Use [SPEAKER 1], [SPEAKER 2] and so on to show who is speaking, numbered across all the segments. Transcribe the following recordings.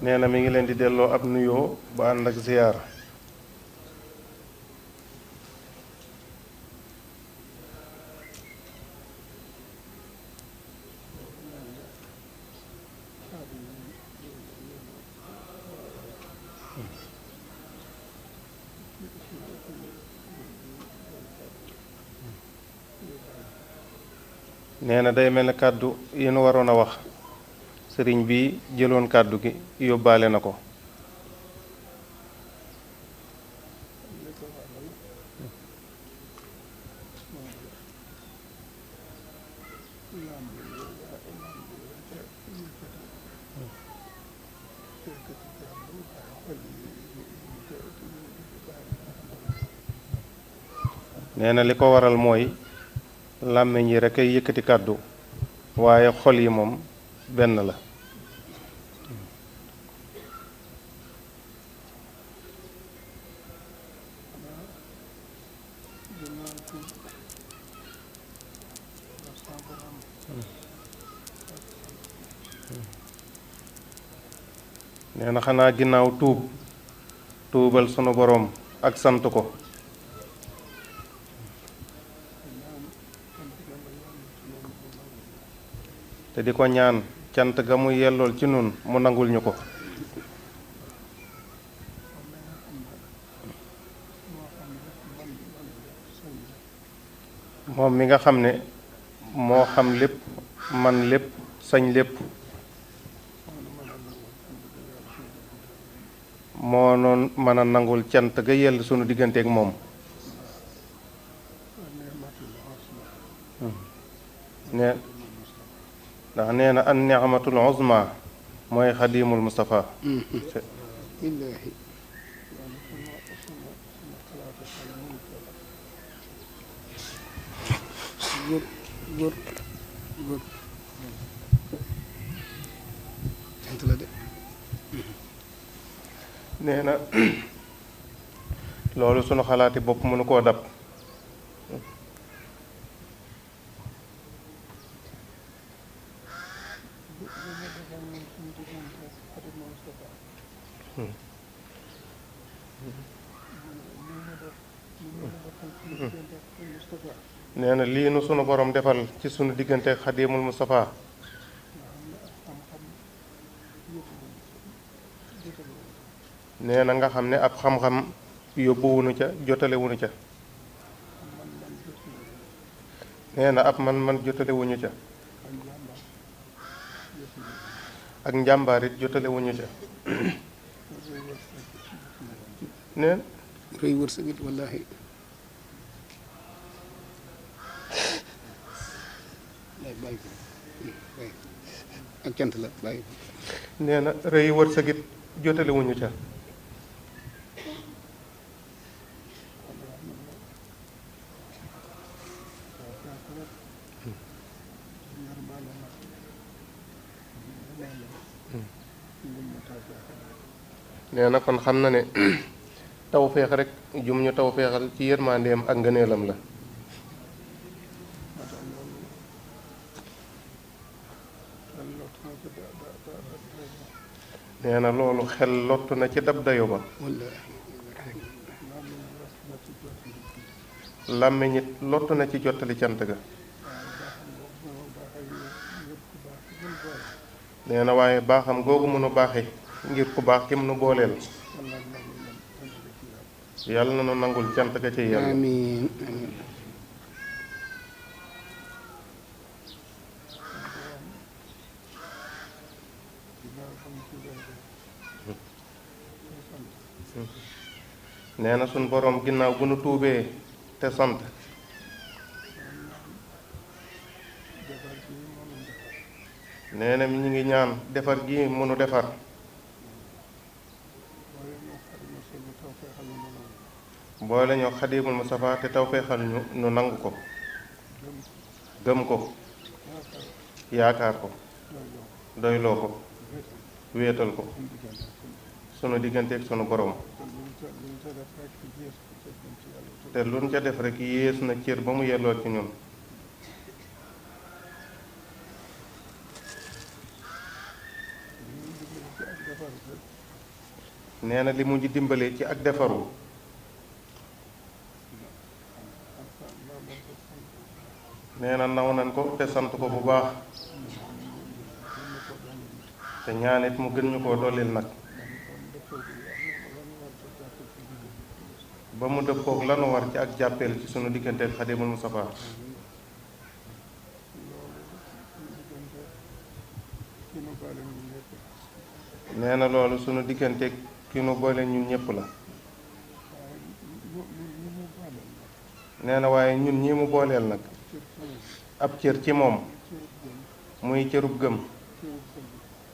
[SPEAKER 1] nee na mi ngi leen di delloo ab nuyoo bu ànd ak ziyaar. nee na day mel ne kàddu yi nu waroon a wax sëriñ bi jëloon kàddu gi yóbbaale na ko. nee na li ko waral mooy làmmiñ yi rekk ay yëkkati kàddu waaye xol yi moom benn la. nee na xanaa ginnaaw tuubal sunu boroom ak sant ko. te di ko ñaan cant ga mu yellool ci nun mu nangul ñu ko. moom mi nga xam ne moo xam lépp man lépp sañ lépp moo noon mën a nangul cant ga yell sunu digganteeg moom. ne ndax nee na an ni'matul uzma mooy xadimul Mustafa.
[SPEAKER 2] góor sant la de.
[SPEAKER 1] nee na loolu sunu xalaati bopp mënu koo dab. nee na lii nu sunu borom defal ci sunu diggante xadimul Mustafa. nee na nga xam ne ab xam-xam yóbbuwunu ca jotalewunu ca. nee na ab man jotalewuñu ca. ak njàmbaarit jotalewuñu ca. nee
[SPEAKER 2] rëy wërsëgit wallaahi. bàyyi ko ak cant la bàyyi ko.
[SPEAKER 1] nee na rëy wërsëgit jotalewuñu ca. nee na kon xam na ne tawféex rek jum ñu tawféexal ci yërmandeem ak ngëneelam la. nee na loolu xel lottu na ci dab dayo ba. làmmiñ it lottu na ci jottali cant ga. nee na waaye baaxam googu mënu baaxe ngir ku baax kim nu booleel. yàlla na nu nangul cant ga ci yàlla.
[SPEAKER 2] amiin amiin.
[SPEAKER 1] nee na suñ boroom ginnaaw bu nu tuubee te sant. nee na mi ñu ngi ñaan defar gi mënu defar. boole ñoo xadimul Mustafa te tawfeexal ñu nu nangu ko. gëm ko. yaakaar ko. doyloo ko. wéetal ko. sunu digganteeg sunu borom. te luñ ca def rek yées na cër ba mu yellool ci ñun. nee na li mu ñu dimbale ci ak defaru nee na naw nañ ko te sant ko bu baax te ñaanit mu gën ñu koo dollil nag ba mu dëppoog lanu war ci ak jàppeel ci sunu diggante ak Xaadimul Mustafaa nee na loolu sunu diggante ki nu boole ñun ñépp la nee na waaye ñun ñi mu booleel nag ab cër ci moom muy cërub gëm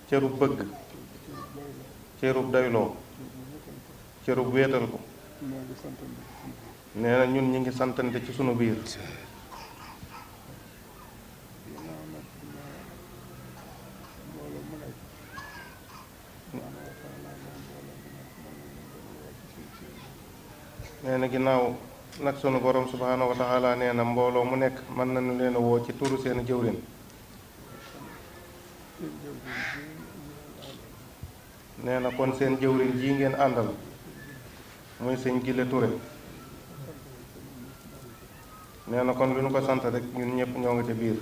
[SPEAKER 1] cërub bëgg cërub doyloo cërub wéetal ko nee na ñun ñi ngi santante ci sunu biir nee na ginnaaw nag sunu borom subhaanahu wa taala nee na mbooloo mu nekk mën nañu leen a woo ci turu seen jëwrin nee na kon seen jëwrin ji ngeen àndal muy sëñ Gile Touré nee na kon lu ñu ko sant rek ñun ñëpp ñoo ngi ci biir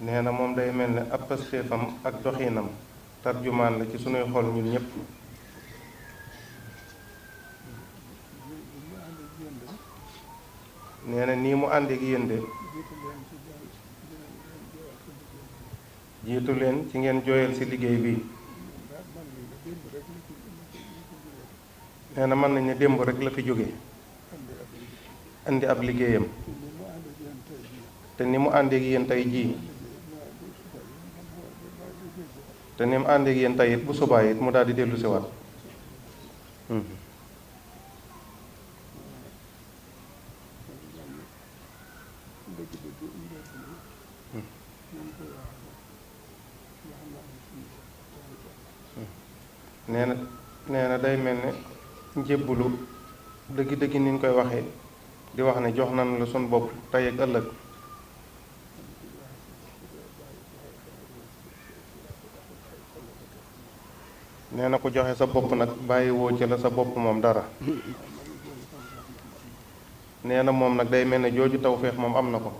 [SPEAKER 1] nee na moom day mel ne ab pastéefam ak doxiinam tarjumaan la ci sunuy xol ñun ñëpp nee na nii mu ànd ak yéen de jiitu leen ci ngeen jooyal ci liggéey bi nee na mën nañ ne démb rek la fi jóge indi ab liggéeyam te ni mu ànd ak yéen tey jii te ni mu ànd ak yéen tey it bu subaa it mu daal di dellu si waat nee na day mel ne njébbulu dëggi-dëggi ni ñu koy waxee di wax ne jox nañ la sun bopp tey ak ëllëg nee na ku joxe sa bopp nag bàyyi woo ci la sa bopp moom dara nee na moom nag day mel ne jooju tawféex moom am na ko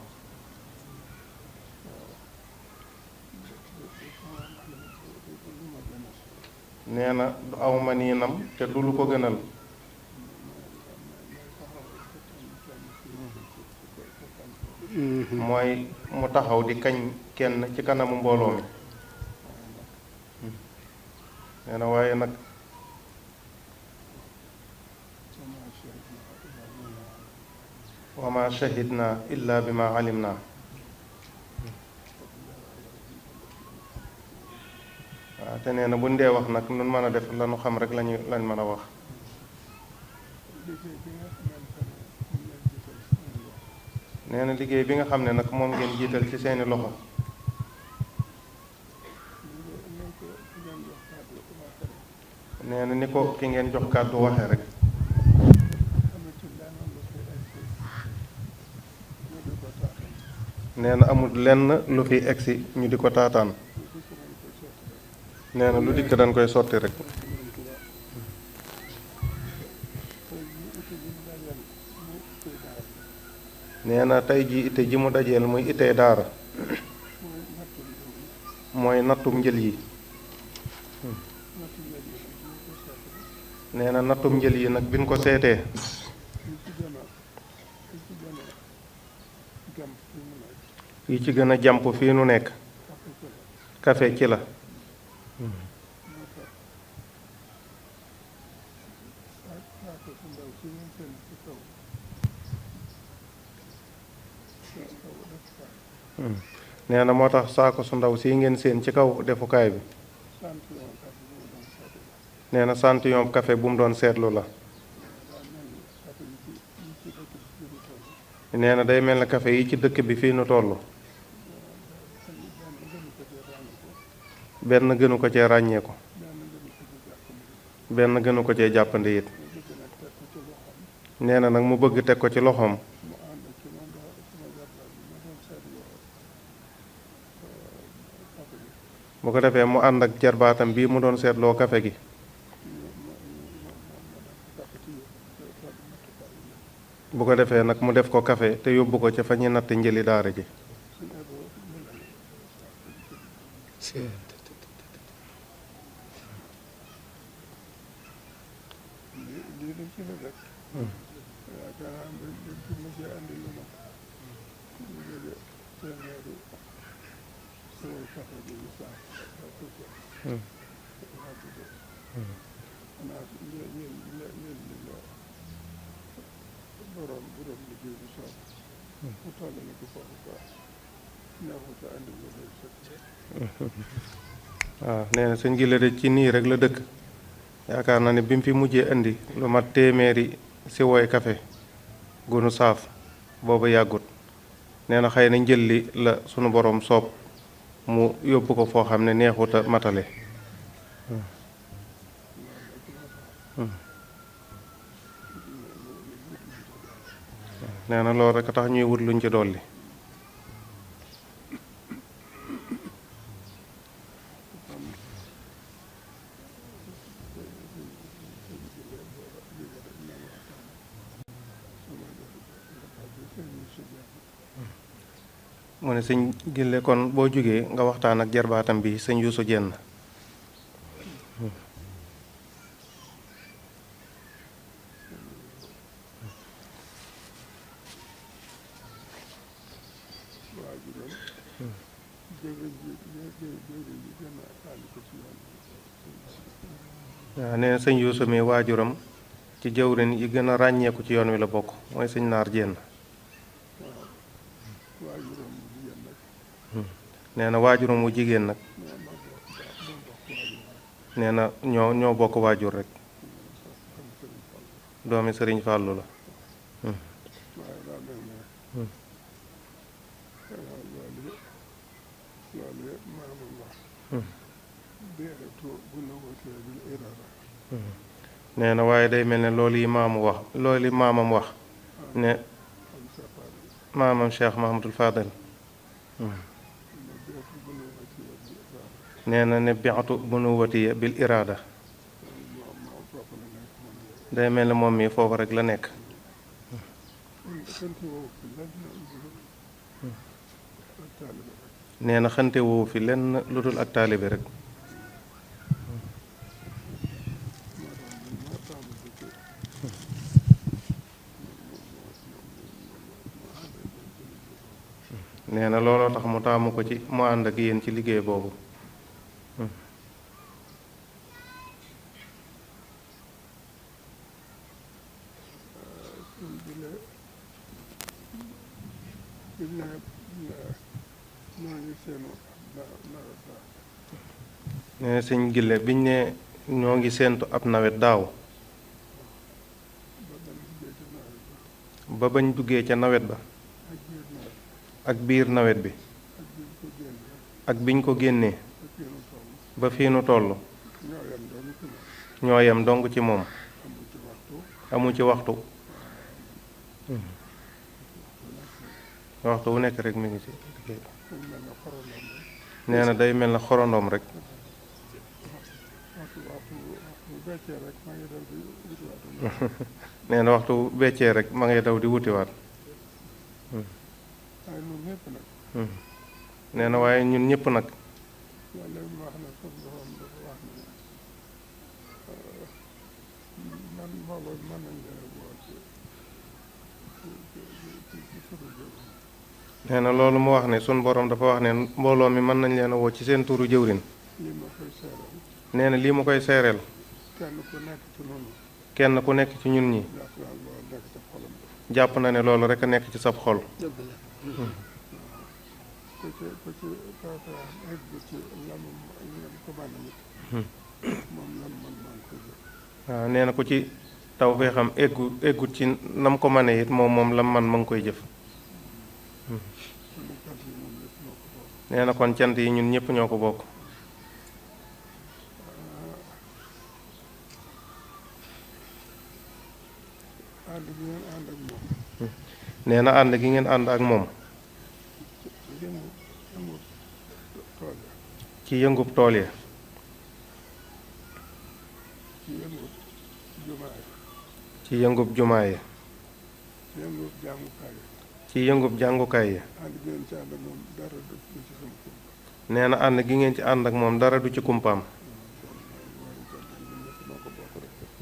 [SPEAKER 1] nee na du aw ma niinam te du lu ko gënal mooy mu taxaw di kañ kenn ci kanamu mbooloo mi nee na waaye nag wa ma shahidna illa bi ma alimna waaw te nee na bu ndee wax nag nun mën a def lanu xam rek lañ mën a wax nee na liggéey bi nga xam ne nag moom ngeen jiital ci seeni loxo nee na ni ko ki ngeen jox kàddu waxe rek nee na amul lenn lu fi egsi ñu di ko taataan nee na lu dikk dañ koy sotti rek nee na tey ji ite ji mu dajeel muy itee daara mooy nattum njël yi nee na nattum njël yi nag bi ñu ko seetee yi ci gën a jàmp fii nu nekk kafe ci la nee na moo tax saako su ndaw si ngeen seen ci kaw defukaay bi nee na santiyom café bu mu doon seetlu la nee na day mel ne café yi ci dëkk bi fii nu toll benn gënu ko cee ràññee ko. benn gënu ko cee jàppandi it. nee na nag mu bëgg teg ko ci loxoom. bu ko defee mu ànd ak jarbaatam bii mu doon seetloo kafe gi. bu ko defee nag mu def ko kafe te yóbbu ko ca fa ñuy natt njëli daara ji. waaw nee na sëñ Gille de ci nii rek la dëkk. yaakaar na ne bi mu fi mujjee indi lu mat téeméeri si woy kafe gunu saaf boobu yàggut. nee na xëy na njël li la sunu borom soob mu yóbbu ko foo xam ne neexuta matale. nee na loolu rek a tax ñuy wut luñ ci dolli. mu ne sëñ Gille kon boo jógee nga waxtaan ak jarbaatam bi sëñ Yuusu Jenn. waaw nee na sëñ Yuusu mi waajuram ci jëwrin yi gën a ràññeeku ci yoon wi la bokk mooy sëñ Naar Jenn. nee na waajuram wu jigéen nag nee na ñoo bokk waajur rek. doomi sëriñ Fàllu la. nee na waaye day mel ne loolu yi maamam wax ne maamam Cheikh Mahamadul Fadal. nee na ne biatu bunuwatiya bil iraada. day mel ne moom mi foofu rek la nekk. nee na xante woowu fi lenn lu dul ak taalibe rek. nee na looloo tax mu taamu ko ci mu ànd ak yéen ci liggéey boobu. nee na sëñ Gille biñ ne ñoo ngi séentu ab nawet daaw ba bañ duggee ca nawet ba ak biir nawet bi ak biñ ko génnee ba fii nu toll ñoo yem dong ci moom. amu ci waxtu. waxtu wu nekk rek mi ngi ci liggéey. nee na day mel na xorondoom rek. nee na waxtu beccee rek ma ngay daw di wutiwaat. nee na waaye ñun ñëpp nag. nee na loolu mu wax ne sun borom dafa wax ne mbooloo mi mën nañ leen a woo ci seen turu jëwrin. nee na lii mu koy seereel. kenn ku nekk ci ñun ñi. jàpp na ne loolu rek a nekk ci sab xol. waaw nee na ku ci taw fee xam eggut ci nam ko mane it moom lam man ma ngi koy jëf. nee na kon cant yi ñun ñëpp ñoo ko bokk.
[SPEAKER 3] ànd gi ngeen ànd ak moom
[SPEAKER 1] nee na ànd gi ngeen ànd ak moom
[SPEAKER 3] ci yëngu tool ya
[SPEAKER 1] ci yëngub tool ya
[SPEAKER 3] ci yëngub jumaa
[SPEAKER 1] ci
[SPEAKER 3] yi
[SPEAKER 1] yëngub jumaa ya
[SPEAKER 3] ci yëngub jàngukaay yi
[SPEAKER 1] ci yëngub jàngukaay yi
[SPEAKER 3] ànd gi ngeen ci ànd ak moom dara du ci sama kumpa
[SPEAKER 1] nee na ànd gi ngeen ci ànd ak moom dara du ci kumpaam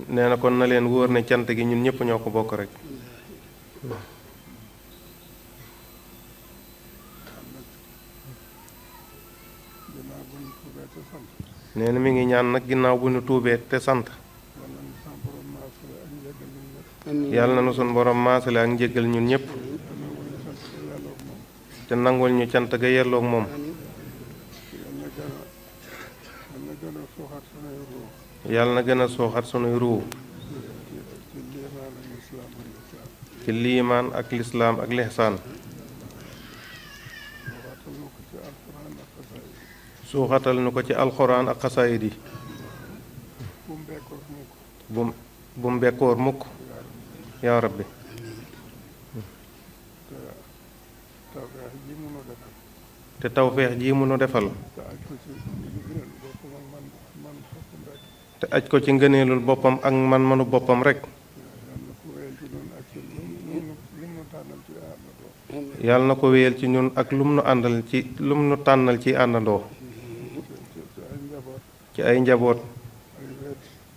[SPEAKER 1] nee na kon na leen wóor ne cant gi ñun ñëpp ñoo ko bokk rek
[SPEAKER 3] ginnaaw bu ñu tuubee te sant
[SPEAKER 1] nee na mi ngi ñaan nag ginnaaw bu ñu tuubee te sant
[SPEAKER 3] yàlla na sama borom maasale ak njëggal
[SPEAKER 1] yàlla na nu sun borom maasale ak njéggal
[SPEAKER 3] ñun ñëpp
[SPEAKER 1] ñun ñëpp
[SPEAKER 3] te nangul ñu sant ko yàlla ak moom
[SPEAKER 1] te nangul ñu cant ga yelloog moom
[SPEAKER 3] yàlla na gën a suuxat sunuy ruu
[SPEAKER 1] yàlla na gën a suuxat sunuy ruu
[SPEAKER 3] ci liimaan ak lislaam ak lihsaan waxatal ñu ko ci alxuraan ak xasaayid
[SPEAKER 1] suuxatal nu ko ci alxuraan ak xasaayid yi
[SPEAKER 3] bu mu bekkoor mukk
[SPEAKER 1] bu mu bekkoor mukk yaa rabbi
[SPEAKER 3] te tawfeex ji mënu defal
[SPEAKER 1] te aj ko ci ngëneelul boppam ak man-manu boppam rek yàlla na ko wéyal ci ñun ak lum nu àndal ci lum nu tànnal ci àndandoo ci ay njaboot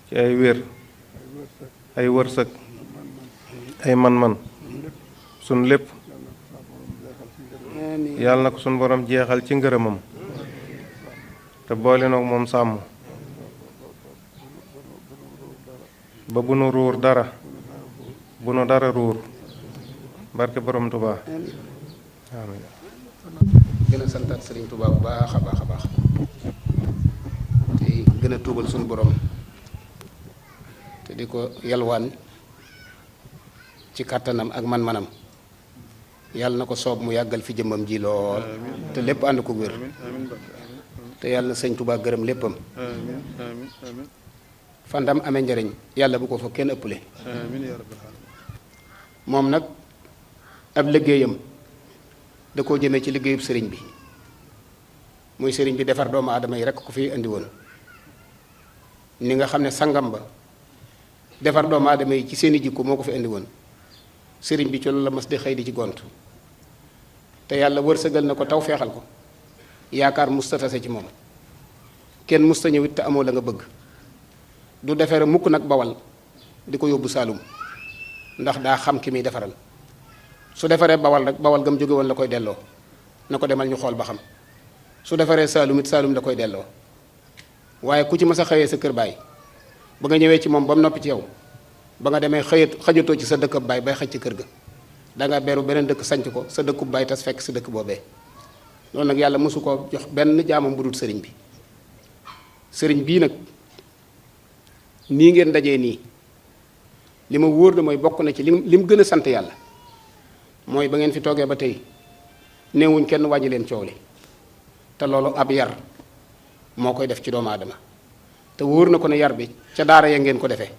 [SPEAKER 1] ci ay wér ay wërsëg ay man-man sun lépp yàlla na ko sun borom jeexal ci ngërëmam te boole noog moom sàmm ba bu nu ruur dara bu nu dara ruur barke borom Tuubaa amiin
[SPEAKER 2] gën a santaat Sëriñ Tuubaa bu baax a baax a baax te gën a tuubal suñu borom te di ko yalwaan ci kàttanam ak man-manam yàlla na ko soob mu yàggal fi jëmmam ji lool te lépp ànd ko wér te yàlla na Sëñ Tuubaa gërëm léppam fandam amee njariñ yàlla bu ko fa kenn ëppale moom nag ab liggéeyam da koo jëmee ci liggéeyub sëriñ bi muy sëriñ bi defar doomu aadama yi rekk ko fi indi woon ni nga xam ne sangam ba defar doomu aadama yi ci seeni jikko moo ko fi indi woon sëriñ bi ci loolu la mas di xëy di ci gont te yàlla wërsëgal na ko taw feexal ko yaakaar musta tase ci moom kenn musta ñëwit te amoo la nga bëgg du defere mukk nag bawal di ko yóbbu Saalum ndax daa xam ki muy defaral su defaree bawal rek bawal gam jóge woon la koy delloo na ko demal ñu xool ba xam su defaree Saalum it Saalum la koy delloo waaye ku ci mas a xëyee sa kër baay ba nga ñëwee ci moom ba mu noppi ci yow ba nga demee xëjatoo ci sa dëkkab baay bay xëj ci kër ga danga beru beneen dëkk sanc ko sa dëkkub baay tas fekk sa dëkk boobee loolu nag yàlla mosu ko jox benn jaamam bu dul sëriñ bi sëriñ bii nag nii ngeen dajee nii li ma wóor na mooy bokk na ci li mu gën a sant yàlla mooy ba ngeen fi toogee ba tey neewuñ kenn wàññi leen coow li te loolu ab yar moo koy def ci doomu aadama te wóor na ko ne yar bi ca daara ya ngeen ko defee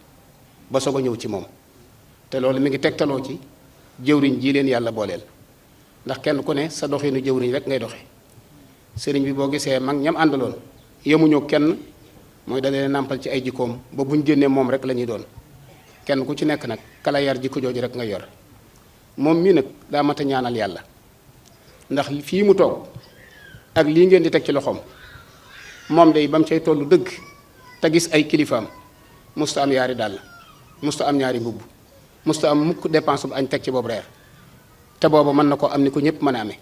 [SPEAKER 2] ba soog a ñëw ci moom te loolu mi ngi tegtaloo ci jëwriñ ji leen yàlla booleel ndax kenn ku ne sa doxinu jëwriñ rek ngay doxe sëriñ bi boo gisee mag ñam àndaloon yemuñoo kenn mooy da leen nàmpal ci ay jikkoom ba buñ génnee moom rek la ñuy doon kenn ku ci nekk nag kala yar jikko jooju rek nga yor moom mii nag daa mat a ñaanal yàlla ndax fii mu toog ak lii ngeen di teg ci loxoom moom day ba mu cay tollu dëgg te gis ay kilifaam musta am yaari dàll musta am ñaari mbubb musta am mukk dépense bu añ teg ci boobu reer te booba mën na ko am ni ko ñëpp mën a amee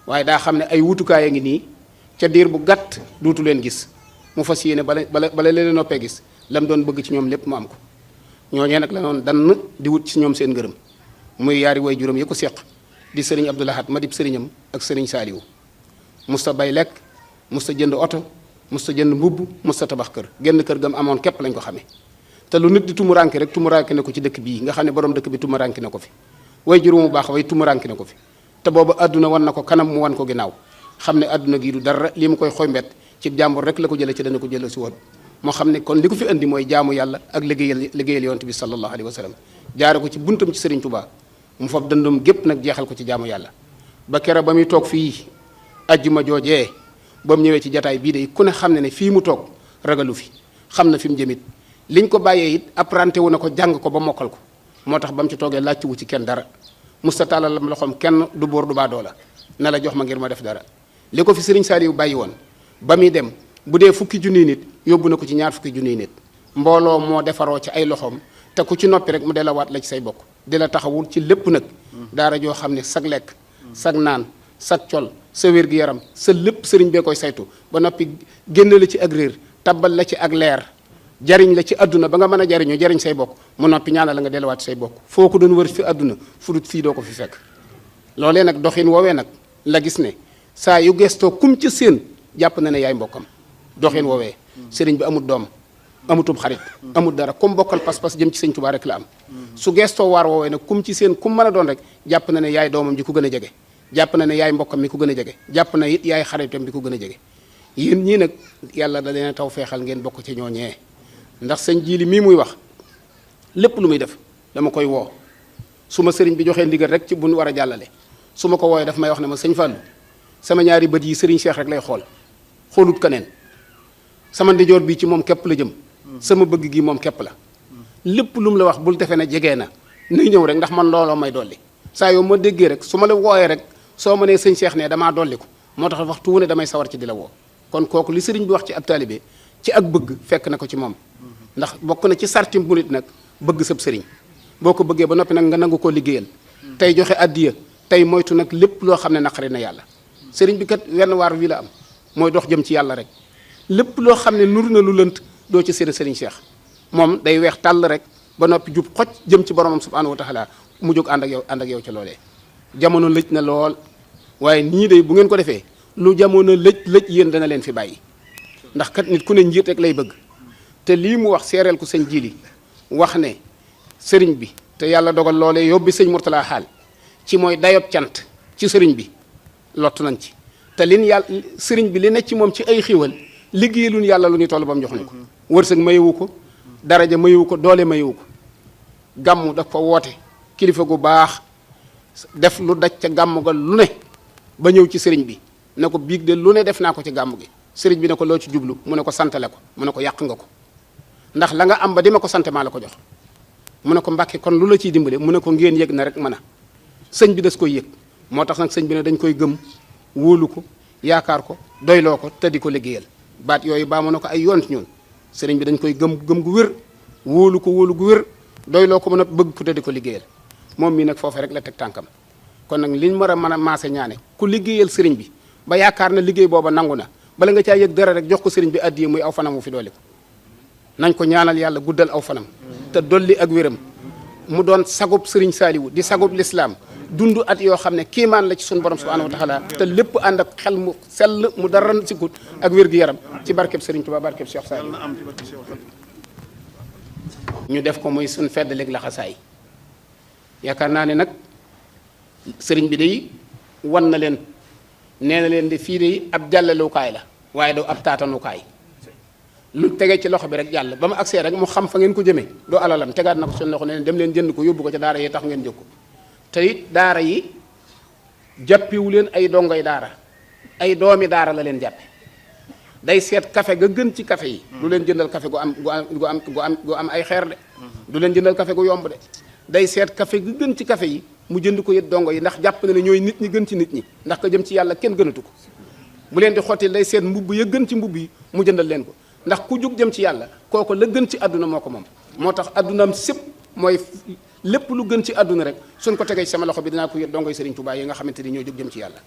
[SPEAKER 2] waaye daa xam ne ay wutukaay a ngi nii ca diir bu gàtt duutu leen gis mu fas yéene bala leen noppee gis lam doon bëgg ci ñoom lépp mu am ko ñooñee nag la noonu dann di wut ci ñoom seen ngërëm muy yaari way juróom yi ko seq di sëriñ Abdou Lahad ma dib sëriñam ak sëriñ Saaliwu musta bay lekk musta jënd oto musta jënd mbubb musta tabax kër genn kër gam amoon képp lañ ko xamee te lu nit di tumuranke rek tumuranke na ko ci dëkk bii nga xam ne borom dëkk bi tumuranke na ko fi way juróomu baax way tumuranke na ko fi te booba àdduna wan na ko kanam mu wan ko ginnaaw xam ne àdduna gii du dara lii mu koy xoy mbett ci jàmbur rek la ko jële ci dana ko jële si woon moo xam ne kon li ko fi indi mooy jaamu yàlla ak liggéeyal yonent bi sallallahu alayhi wa sallam jaare ko ci buntam ci Serigne Touba mu fab dëndum gépp nag jeexal ko ci jaamu yàlla ba kere ba muy toog fii ajjuma joojee ba mu ñëwee ci jataay bii de ku ne xam ne ne fii mu toog ragalu fi xam na fi mu jëmit liñ ko bàyyee it apprenti wu na ko jàng ko ba mokkal ko moo tax ba mu ci toogee laajte wu ci kenn dara musta tàllal lam loxoom kenn du buur du baadoo la ne la jox ma ngir ma def dara li ko fi Serigne Saliou bàyyi woon ba muy dem bu dee fukki junniy nit yóbbu na ko ci ñaar fukki junniy nit mbooloo moo defaroo ci ay loxoom te ku ci noppi rek mu delawaat la ci say bokk di la taxawul ci lépp nag daara joo xam ne sag lekk sag naan sag col sa wér-gi-yaram sa lépp sëriñ bee koy saytu ba noppi génn la ci ak réer tabbal la ci ak leer jariñ la ci àdduna ba nga mën a jariñoo jariñ say bokk mu noppi ñaanal la nga delluwaat say bokk foo ko doon wër fi àdduna fu dut fii doo ko fi fekk loolee nag doxin woowee nag la gis ne saa yu gestoo kum ci seen jàpp na ne yaay mbokkam doxin woowee sëriñ bi amul doom amutub xarit amul dara kum bokkal pas-pas jëm ci sëñ Tuubaa rek la am su gestoo waar woowee nag kum ci seen kum mën a doon rek jàpp na ne yaay doomam ji ko gën a jege jàpp na ne yaay mbokkam mi ko gën a jege jàpp na it yaay xaritam bi ko gën a jege yéen ñii nag yàlla da leen taw feexal ngeen bokk ci ñooñee ndax sëñ Jili mii muy wax lépp lu muy def dama koy woo su ma sëriñ bi joxee ndigal rek ci bu nu war a jàllale su ma ko wooyee daf may wax ne ma sëñ Fallou sama ñaari bët yi sëriñ Cheikh rek lay xool xoolut keneen sama ndijoor bii ci moom képp la jëm sama bëgg gi moom képp la lépp lu mu la wax bul defee ne jegee na ñëw rek ndax man looloo may dolli saa yoo ma déggee rek su ma la wooyee rek soo ma nee sëñ Cheikh ne damaa dolli ko moo tax waxtu wu ne damay sawar ci di la woo kon kooku li sëriñ bi wax ci ab taalibe ci ak bëgg fekk na ko ci moom ndax bokk na ci sarti murit nag bëgg sab sëriñ boo ko bëggee ba noppi nag nga nangu koo liggéeyal tey joxe addiya tey moytu nag lépp loo xam ne naqari na yàlla sëriñ bi kat wenn waar wi la am mooy dox jëm ci yàlla rek lépp loo xam ne nur na lu lënt doo ci seen sëriñ Cheikh moom day weex tàll rek ba noppi jub xoj jëm ci boromam subhanahu wa taala mu jóg ànd ak yow ca loolee jamono lëj na lool waaye nii day bu ngeen ko defee lu jamono lëj yéen dana leen fi bàyyi ndax kat nit ku ne njiit rek lay bëgg te lii mu wax seereel ko sëñ Jili wax ne sëriñ bi te yàlla dogal loolee yóbbi sëñ Mourtala xaal ci mooy dayob cant ci sëriñ bi lottu nañ ci te lin yàlla sëriñ bi li nekk ci moom ci ay xiiwal liggéeyalun yàlla lu ñuy toll ba mu jox ñu ko wërsëg mayewu ko daraja mayewu ko doole mayewu ko gàmmu daf ko woote kilifa gu baax def lu daj ca gàmmu ga lu ne ba ñëw ci sëriñ bi ne ko biig de lu ne def naa ko ci gàmmu gi sëriñ bi ne ko loo ci jublu mu ne ko santale ko mu ne ko yàq nga ko ndax la nga am ba di ma ko sante maa la ko jox mu ne ko mbàkke kon lu la ciy dimbale mu ne ko ngeen yëg na rek mën a sëñ bi das koy yëg moo tax nag sëñ bi ne dañ koy gëm wóolu ko yaakaar ko doyloo ko te di ko liggéeyal baat yooyu baa mu ne ko ay yoon ci ñun sëriñ bi dañ koy gëm gu wér wóolu gu wér doyloo ko mën a bëgg ko te di ko liggéeyal moom mii nag foofee rek la teg tànkam kon nag liñ war a mën a maase ñaane ku liggéeyal sëriñ bi ba yaakaar na liggéey booba nangu na bala nga caa yëg dara rek jox ko sëriñ bi addiye muy aw fanam wu fi dolli ko nañ ko ñaanal yàlla guddal aw fanam te dolli ak wéram mu doon sagub sëriñ Saaliwu di sagub lislaam dund at yoo xam ne kiimaan la ci suñu borom subhanahu wa taala te lépp ànd ak xel mu sell mu dara sikkut ak wér-gu-yaram ci barkeb sëriñ Tuubaa barkeb Cheikh Saaliwu ñu def ko muy suñ fedd léegi laxasaay yaakaar naa ne nag sëriñ bi day wan na leen nee na leen di fii de ab jàllalukaay la waaye doo ab taatanukaay lu tege ci loxo bi rek jàll ba mu agsee rek mu xam fa ngeen ko jëmee doo alalam tegaat na ko suñu loxo ne dem leen jënd ko yóbbu ko ca daara yi tax ngeen jóg ko te it daara yi jàppiwu leen ay dongoy daara ay doomi daara la leen jàppe day seet café ga gën ci café yi du leen jëndal café gu am ay xeer de du leen jëndal café gu yomb de day seet café ga gën ci café yi mu jënd ko it dongo yi ndax jàpp na ne ñooy nit ñi gën ci nit ñi ndax ko jëm ci yàlla kenn gënatu ko bu leen di xottil day seet mbubb ya gën ci mbubb yi mu jëndal leen ko ndax ku jug jëm ci yàlla kooku la gën ci àdduna moo ko moom moo tax àddunaam sépp mooy lépp lu gën ci àdduna rek suñ ko tegee ci sama loxo bi dinaa ko yët dongoy Sëriñ Tuubaa yi nga xamante ni ñoo jóg jëm ci yàlla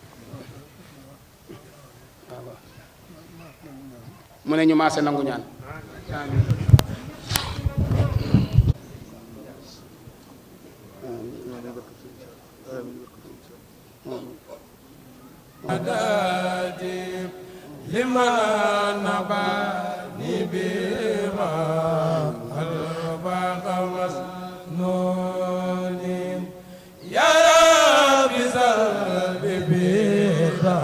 [SPEAKER 2] mu ne ñu maase nangu ñaan
[SPEAKER 4] liman nabani bima albaqa masnuni ya rabbi salbi bida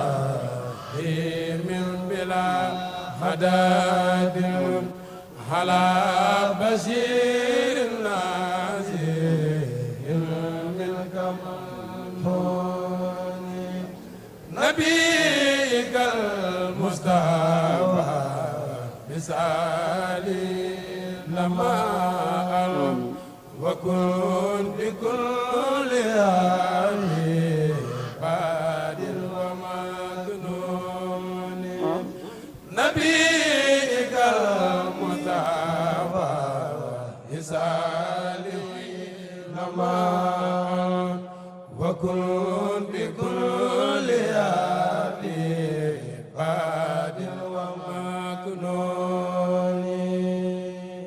[SPEAKER 4] min bila hadadin على بشير النازل منك منهوني نبيك المصطفى بسالي لما وكن بكل آمين بادر ومكنون نبيك المصطفى بسالي لما وكن بكل آمين